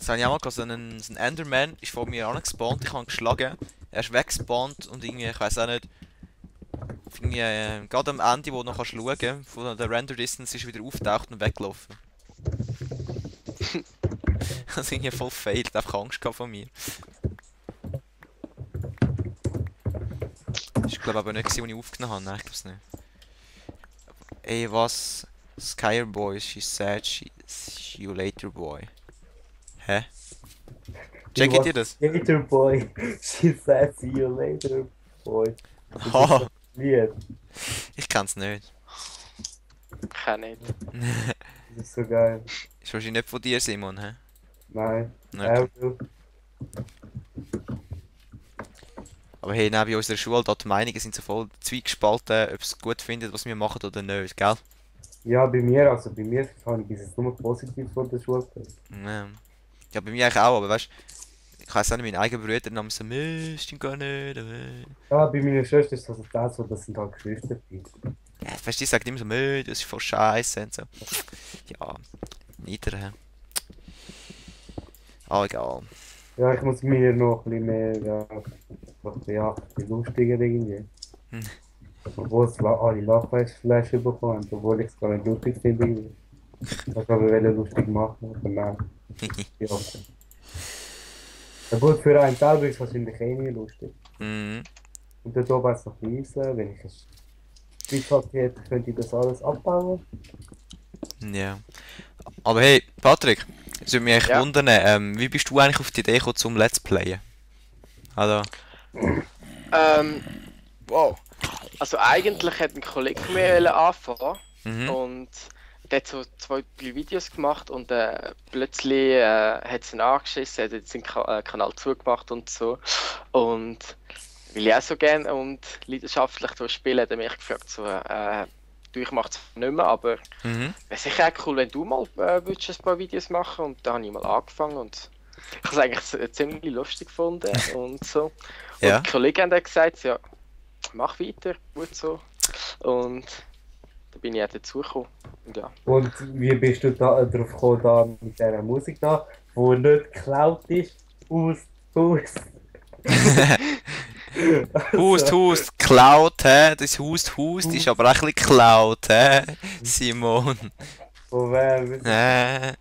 Das habe ich auch mal gesehen, so ein Enderman ist vor mir angespawnt, ich habe ihn geschlagen, er ist weggespawnt und irgendwie, ich weiß auch nicht, irgendwie, gerade am Ende, wo du noch kannst schauen von der Render Distance ist er wieder auftaucht und weggelaufen. Das ist irgendwie voll failed, einfach Angst gehabt von mir. Das ist glaube ich aber nicht gewesen, was ich aufgenommen habe, nein, ich glaube es nicht. Ey, was? Skyer Boy, she said she see you later boy. Hä? He Checkt was ihr das? later boy. She said, see you later, boy. Das ist so Ha, ein Lied. ich kann's nicht. Kann nicht. Das ist so geil. Ist wahrscheinlich nicht von dir, Simon, hä? Nein. Okay. Du. Aber hey, neben unserer Schule, da die Meinungen sind so voll zweigespalten, ob es gut findet, was wir machen oder nicht, gell? Ja, bei mir habe ich bis jetzt nur positiv von der Schule gehört. Ja. Ja, bei mir eigentlich auch, aber weißt ich weiss auch nicht, meine eigenen Brüder haben so, stimmt gar nicht. Ja, bei meiner Schwester ist das das so, das sind halt Geschwister. Ja, weißt du, die sagen immer so, das ist voll scheiße und so. Ja, nieder, hä? Ah, egal. Ja, ich muss mir noch ein bisschen mehr, ja, ja, ein bisschen lustiger irgendwie. Hm. Obwohl es alle Lachfleisch bekommen, obwohl ich es gar nicht lustig finde. Irgendwie. Ich wollte aber wollte lustig machen, aber nein. Ja. Ja gut, für einen selber ist es wahrscheinlich eh nie lustig. Mhm. Und dort oben hat es noch Wiese, wenn ich ein Spielplatz hätte, könnte ich das alles abbauen. Ja. Aber hey, Patrick, es würde mich echt Ja. wundern, wie bist du eigentlich auf die Idee gekommen zum Let's Playen? Also, Ähm, wow. Also eigentlich hat ein Kollege von mir anfangen mhm. und der hat so 2, 3 Videos gemacht und plötzlich hat es ihn angeschissen, er hat jetzt den Kanal zugemacht und so. Und weil ich auch so gerne und leidenschaftlich spiele, hat er mich gefragt, so, du, ich mache es nicht mehr, aber Mhm. wäre sicher auch cool, wenn du mal würdest ein paar Videos machen. Und da habe ich mal angefangen und ich habe es eigentlich ziemlich lustig gefunden und so. Und Ja. die Kollegen haben dann gesagt, ja, mach weiter, gut so. Und da bin ich auch dazugekommen. Und ja. Und wie bist du da drauf gekommen, da mit dieser Musik da, wo nicht geklaut ist, aus. Hust, Also, Hust, Cloud, hä? Das Hust ist aber auch ein bisschen Cloud, hä? Simon. von wer?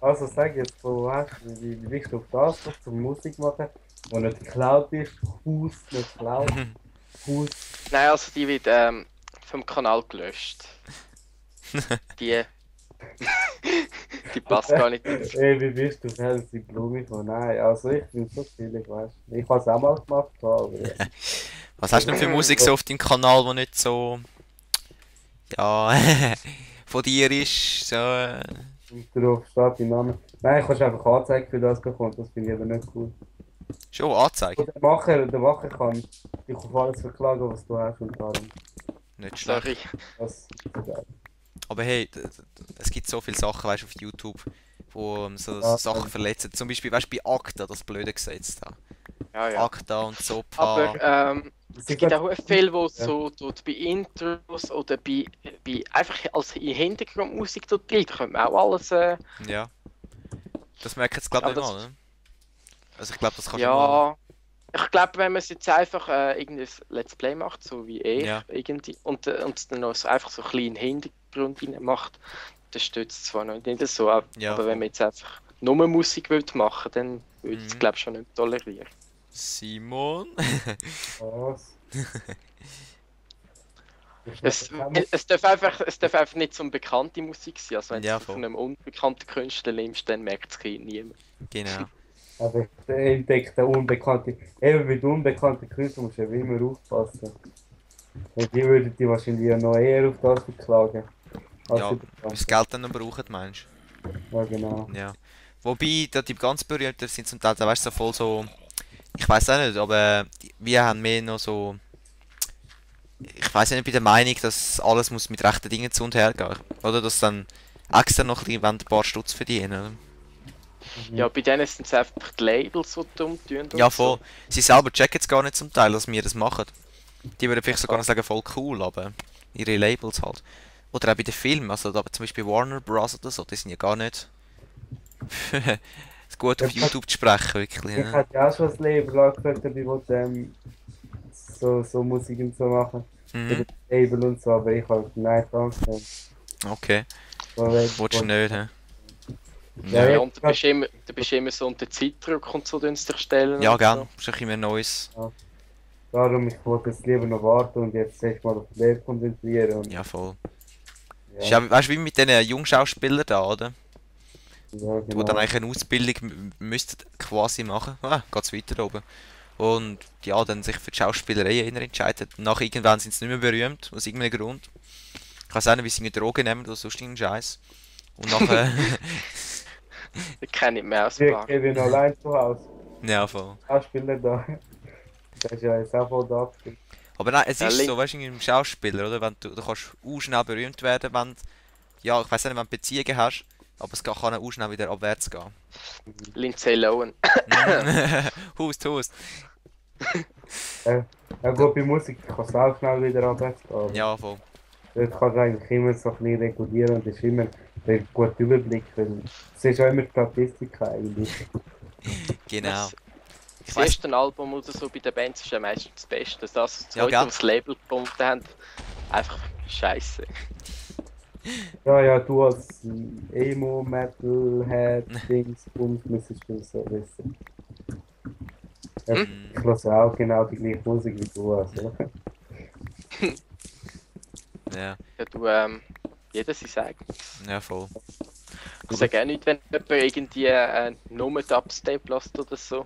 Also sag jetzt, wie bist du auf das gekommen, zum Musik machen, wo nicht geklaut ist, Haus nicht geklaut, Haus. Nein, also die wird vom Kanal gelöscht. Die, die passt gar nicht dazu. Ey, wie bist du auf Hellsing Blume gekommen? Nein, also ich bin so chillig, weißt du. Ich habe es auch mal gemacht, aber ja. Was hast du denn für Musik so auf deinem Kanal, die nicht so, ja, von dir ist? So, Und darauf steht dein Name. Nein, ich habe einfach Anzeige für das bekommen, das finde ich aber nicht cool. schon Anzeige? Und der Macher kann dich auf alles verklagen, was du hast und darum. Nicht schlecht. Sorry. Das ist egal. Aber hey, es gibt so viele Sachen, weißt du, auf YouTube, wo so Ja, Sachen verletzen. Zum Beispiel, weißt du, bei ACTA, das blöde Gesetz da. Ja, ja. ACTA und SOPA. Aber Es es gibt auch viele, die Ja. so dort bei Intros oder bei einfach als in Hintergrundmusik dort drin, da können wir auch alles. Ja. Das merkt jetzt glaube ich Aber nicht das- mal, ne? Also ich glaube, das kannst du mal. Ja, ich glaube, wenn man es jetzt einfach irgendein Let's Play macht, so wie ich, Ja. irgendwie, und dann noch so einfach so einen kleinen Hintergrund rein macht, dann stützt es zwar noch nicht so, aber Ja, wenn man jetzt einfach nur Musik will machen, dann würde ich es Mhm. glaube schon nicht tolerieren. Simon? Was? Es darf einfach nicht so eine bekannte Musik sein. Also wenn Ja, du es voll. von einem unbekannten Künstler nimmst, dann merkt es niemand. Genau. Aber ich entdecke den Unbekannten. Eben mit unbekannten Künstlern musst du ja immer aufpassen. Und die würden die wahrscheinlich ja noch eher auf das verklagen. Als Ja, die Bekannten. das Geld dann noch brauchen, meinst Ja, genau. du? Ja. Wobei, da die ganz berühmten sind zum Teil, da weißt du, so voll so. Ich weiß auch nicht, aber wir haben mehr noch so. Ich weiß nicht, ich bin der Meinung, dass alles muss mit rechten Dingen zu und her gehen. Oder dass dann extra noch ein bisschen ein paar Stutz verdienen, oder? Ja, bei denen sind es einfach die Labels, die dumm tun. Ja, voll. Sie selber checken es gar nicht zum Teil, dass wir das machen. Die würden vielleicht sogar noch sagen, voll cool, aber ihre Labels halt. Oder auch bei den Filmen, also da zum Beispiel Warner Bros. Oder so, die sind ja gar nicht. gut auf YouTube zu sprechen, wirklich. Ich Ne? hatte ja auch schon das Label angefragt, ob ich so Musik und so machen. Für Mhm. das Label und so, aber ich halt nein, danke. Okay. So weg. Willst du nicht, hä? Ja, Ja, und du bist immer so unter Zeitdruck und so dich stellen. Ja, und gell. so. Ist ein bisschen mehr Neues. Darum, ich wollte jetzt lieber noch warten und jetzt erstmal auf die Lehre konzentrieren. Und, Ja, voll. Ist ja, ja, weißt du, wie mit diesen Jungschauspielern da, oder? ja, Die dann genau. eigentlich eine Ausbildung müssten quasi machen. Ah, geht's weiter oben. Und ja, dann sich für die Schauspielerei eher entscheiden. Nach irgendwann sind sie nicht mehr berühmt, aus irgendeinem Grund. Ich weiß auch nicht, wie sie eine Droge nehmen oder sonst irgendeinen Scheiß. Und nachher. Ich kenne nicht mehr aus Wir Park. gehen allein zu Hause. Ja, voll. Schauspieler da. Das ist ja jetzt auch voll da. Aber nein, es Ja, ist Link- so, weißt du, im Schauspieler, oder? Wenn du kannst schnell berühmt werden, wenn du, ja, ich weiß nicht, wenn du Beziehungen hast, aber es kann auch schnell wieder abwärts gehen. Lindsay Lohan. Hust. Ja gut, bei Musik kannst du auch schnell wieder abwärts gehen. Ja, voll. Dort kannst du eigentlich immer so ein bisschen regulieren und das ist immer ein guter Überblick, weil es ist ja immer Statistik eigentlich. Genau. Ich Das weiss, erste Album oder so bei den Bands ist ja meistens das Beste. Das Ja, zweite, gell? was das Label gefunden haben, einfach scheiße. Ja, du als Emo, Metal, Dings, Bums, müsstest du so wissen. Ja, Hm? ich höre auch genau die gleiche Musik wie du. Also. Ja, Ja, du, jeder sein eigenes. ja, voll. Ich sage auch nicht, wenn jemand irgendwie nur Dubstep lässt oder so.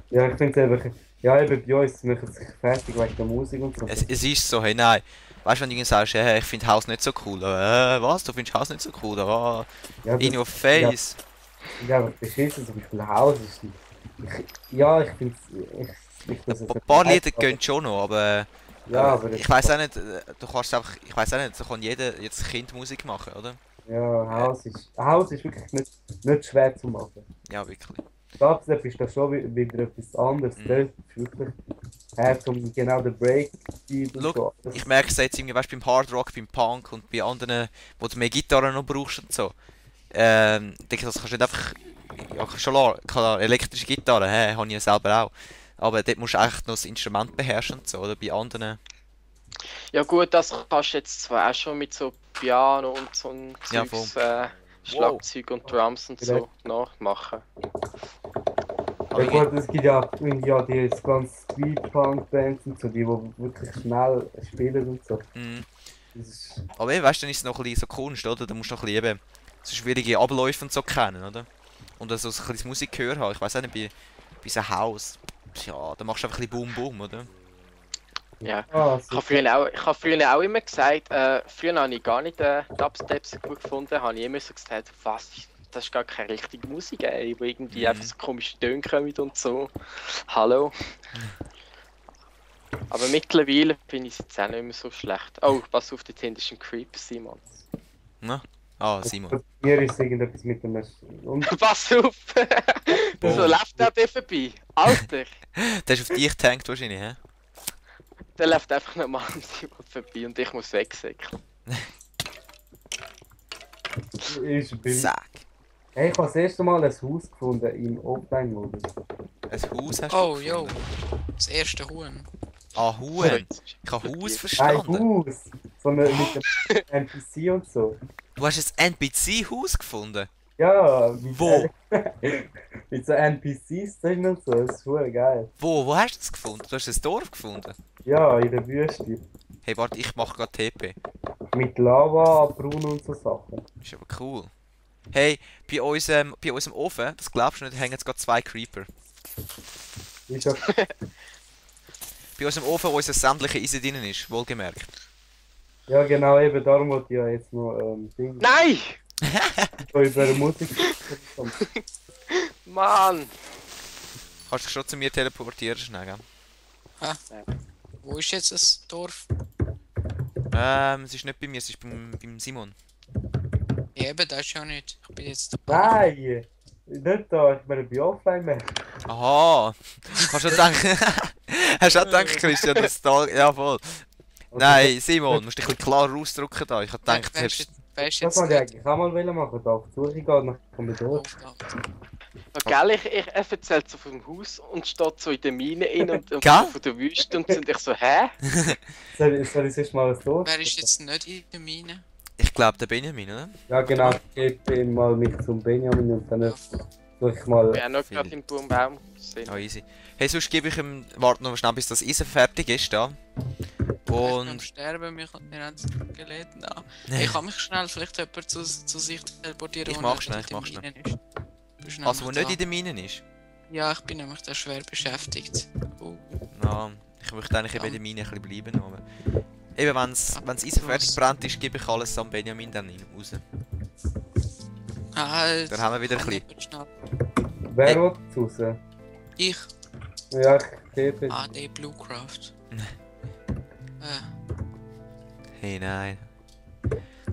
Ja, ich finde es einfach. Ja, eben bei uns machen sich fertig wegen der Musik und so. Es ist so, hey, nein. Weißt du, wenn du irgendwie sagst, hey, ich finde Haus nicht so cool. Was? Du findest Haus nicht so cool? Ah, Ja, in das- your face. Ja, aber beschissen, zum Beispiel Haus ist. Ja, ich finde es. Ein paar Lieder gehen schon noch, aber Ja, aber ich weiß auch nicht, du kannst einfach, ich weiß auch nicht, so kann jeder jetzt Kind Musik machen, oder? Ja, Haus ist wirklich nicht schwer zu machen. Ja, wirklich. Dubstep ist da schon wieder etwas anderes. Mhm. Das ist wirklich her zum genau den Break und Schau, so. Das- Ich merke es jetzt irgendwie, weißt, beim Hard Rock, beim Punk und bei anderen, wo du mehr Gitarre noch brauchst und so. Denke ich, das kannst du nicht einfach, ja, klar, elektrische Gitarre, habe ich ja selber auch. Aber dort musst du eigentlich noch das Instrument beherrschen und so, oder? Bei anderen. Ja gut, das kannst du jetzt zwar auch schon mit so Piano und so ein Ja, Zeugs, Schlagzeug und Drums und so nachmachen. Aber Ja gut, es gibt ja die ganz Speed-Punk-Bands und so, die wirklich schnell spielen und so. Mhm. Das ist, Aber eben, weißt du, dann ist es noch ein bisschen so Kunst, oder? Da musst du noch ein bisschen eben so schwierige Abläufe und so kennen, oder? Und also so ein bisschen Musikgehör haben. Ich weiß auch nicht, bei so Haus. Ja, da machst du einfach ein bisschen Boom Boom, oder? Ja. so. Ich habe früher auch immer gesagt, früher habe ich gar nicht Dubstep so gut gefunden, habe ich immer so gesagt, was, das ist gar keine richtige Musik, ey, wo irgendwie einfach so komische Töne kommen und so. Hallo. Aber mittlerweile finde ich es jetzt auch nicht mehr so schlecht. Oh, pass auf, dort hinten ist ein Creep, Simon. Na? Ah, Simon. Hier ist irgendetwas mit dem. Und Pass auf! So läuft der dort vorbei. Alter! Der ist auf dich getankt wahrscheinlich, hä? Der läuft einfach normal an Simon vorbei und ich muss wegsäckeln. ist bei Zack. Hey, ich habe das erste Mal ein Haus gefunden im Offline-Modus. Ein Haus hast du Oh, jo. gefunden? Das erste Huhn. Ah, Huhn. Ich habe Haus Ein verstanden. Haus! So eine, mit dem NPC und so. Du hast ein NPC-Haus gefunden? Ja, mit, Wo? mit so NPCs drin und so. Das ist voll geil. Wo hast du es gefunden? Du hast ein Dorf gefunden? Ja, in der Wüste. Hey, warte, ich mache gerade TP. Mit Lava, Brunnen und so Sachen. Ist aber cool. Hey, bei unserem Ofen, das glaubst du nicht, hängen jetzt gerade 2 Creeper. Ist ja Bei unserem Ofen, wo unser sämtliche Eisen drin ist, wohlgemerkt. Ja, genau, eben darum wollte ich ja jetzt noch Ding Nein! so über Musik. Mann! Kannst du schon zu mir teleportieren, schnell, gell? Wo ist jetzt das Dorf? Es ist nicht bei mir, es ist beim Simon. Ja, eben, das ist ja nicht. Ich bin jetzt. Nein! Nicht da, ich meine bei Offline mehr. Aha! Hast du denken. Hast du auch gedacht, Christian, das da. Ja, voll. Nein, Simon, musst dich ein bisschen klarer ausdrücken da. Ich hab gedacht, du Wer hast. ist weißt Das jetzt wollte ich nicht. eigentlich auch mal machen, da auf die Suche gehen und dann komme ich durch. Gell, er erzählt so vom Haus und steht so in der Mine rein und Gell? so von der Wüste und sind ich so, hä? Soll ich sonst mal ein Dorf? Wer ist jetzt nicht in der Mine? Ich glaube der Benjamin, oder? Ja genau, ich gebe mal mich zum Benjamin und dann Ja, suche ich Ich mal... bin auch noch Viel. gerade im Baum gesehen. Oh, easy. Hey, sonst gebe ich ihm... Warte noch schnell, bis das Eisen fertig ist da. ich bin am Und... Sterben, wir haben es gelesen. Ich kann mich schnell vielleicht jemand zu sich teleportieren, Ich wo mach nicht schnell, in ich der mach Mine ist. Bist du Also, wo nämlich nicht in da? der Mine ist? Ja, ich bin nämlich da schwer beschäftigt. Ja, ich möchte eigentlich eben in der Mine ein bisschen bleiben, aber... Eben, wenn's Eisen fertig brennt ist, gebe ich alles an Benjamin dann raus. Dann haben wir wieder ein bisschen. Schnell. Wer Hey. will es raus? Ich, Ja, ich gebe... AD Bluecraft. Hey, nein.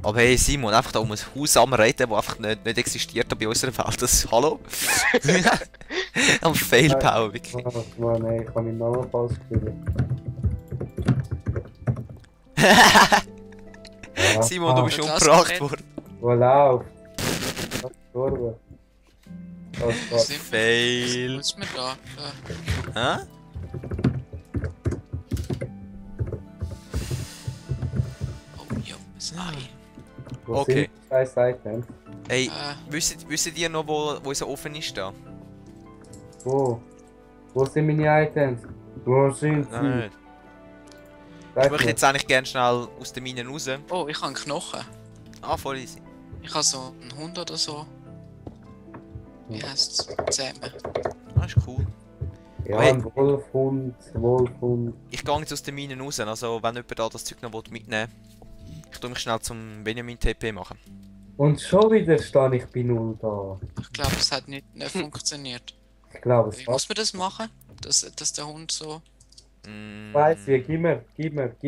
Aber hey Simon, einfach da um ein Haus am reden, das einfach nicht existiert bei unserer Welt. Das hallo? Am Fail-Power, wirklich. Oh Mann, ey, ich habe meinen Namen falsch geschrieben. Ja, Simon, du bist Das umgebracht geht. worden. Wo läuft? Was ist gestorben? Was? Fail. Was ist mir da? Hä? Oh, ja, was nein. Wo Okay. sind die scheiß Items? Hey, wisst ihr noch, wo unser Ofen ist da? Wo? Wo sind meine Items? Wo sind sie? Nein. Ich Sag möchte mir. jetzt eigentlich gerne schnell aus der Mine raus. Oh, ich habe einen Knochen. Ah, voll easy. Ich habe so einen Hund oder so. Wie heisst es? Zähme. Ah, ist cool. Ja, Hey. ein Wolfhund. Ich gehe jetzt aus der Mine raus, also wenn jemand da das Zeug noch mitnehmen will. Ich tue mich schnell zum Benjamin TP machen. Und schon wieder stehe ich bei Null da. Ich glaube, es hat nicht funktioniert. Ich glaube, es Wie passt. muss man das machen? Dass der Hund so... Mm, Ich weiss wie, gib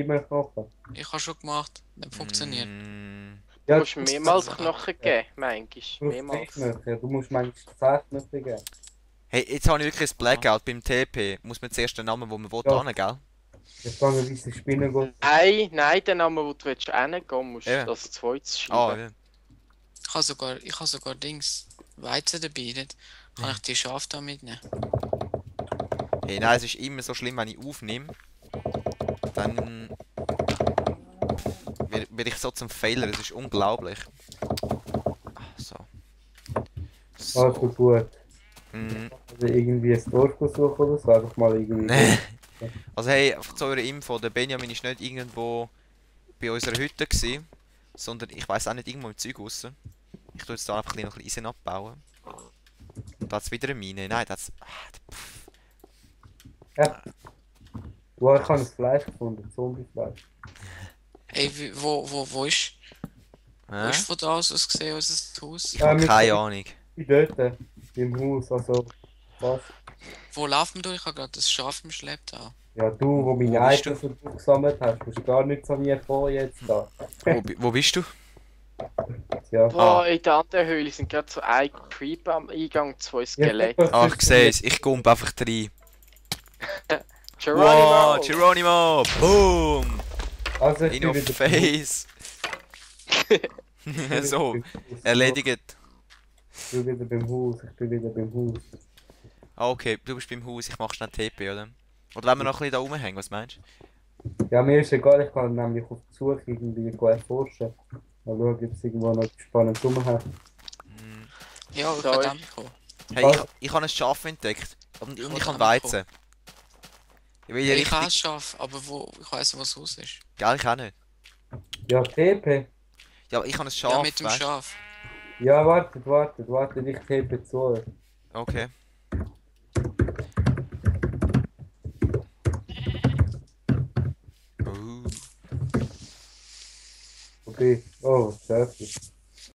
mir Knochen. Ich habe schon gemacht. Nicht funktioniert. mm, Du Ja, musst mehrmals Knochen geben, manchmal. Du Mehrmals. musst manchmal 10 Knochen geben. Hey, jetzt habe ich wirklich ein Blackout beim TP. Muss man zuerst den Namen, wo man will, Ja. hin, gell? Jetzt fangen wir diese Spinnen gut. Nein, den Namen, wo du willst hingehen musst, Ja. das zweites Ah, schreiben. ja. Ich habe sogar Dings. Weizen dabei. Dort kann ich die Schafe da mitnehmen. Hey, nein, es ist immer so schlimm, wenn ich aufnehme. Dann werde ich so zum Fehler, es ist unglaublich. Ah, so. Also So. gut. Mhm. Also irgendwie ein Dorf suchen oder so. Einfach mal irgendwie. Also hey, einfach zu eurer Info, der Benjamin ist nicht irgendwo bei unserer Hütte gewesen, sondern ich weiß auch nicht, irgendwo im Zeug raus. Ich tue jetzt da einfach noch ein bisschen Eisen abbauen. Und da hat's wieder eine Mine. Nein, da hat's... Wo ich habe ein Fleisch gefunden, Zombiefleisch. Hey, wo ist... Wo Hä? ist von da aus gesehen, unser Haus? Ich habe mit- keine Ahnung. Ich bin dort, im Haus, also was? Wo laufen wir durch? Ich habe gerade das Schaf im Schlepptau. Ja, du, wo meine Wo bist Items so gesammelt hast, bist gar nicht zu mir vor jetzt da. Wo bist du? Ja. Boah, in der anderen Höhle sind gerade so ein Creeper am Eingang, zwei Skelette. Ah, ich sehe es. Ich komme einfach rein. Geronimo! Wow, Geronimo! Boom! Also ich In bin your wieder face! So, erledigt. Ich bin wieder beim Haus. Ah, okay, du bist beim Haus, ich mach schnell TP, oder? Oder wenn wir noch ein bisschen da rumhängen, was meinst du? Ja, mir ist egal, ich kann nämlich auf die Suche irgendwie erforschen. Mal schauen, ob es irgendwo noch etwas Spannendes rum hat. Hm. Ja, ich Sorry. kann mitkommen. Hey, ich habe ein Schaf entdeckt. Und ich habe Weizen. Ich will ja Ich habe ein richtig... Schaf, aber wo... Ich weiss nicht, wo das Haus ist. Gell, ich auch nicht. Ja, TP. Ja, ich habe ein Schaf, Ja, mit dem weißt? Schaf. Ja, wartet, ich TP zu euch. Okay. Okay. Oh, Schäfchen.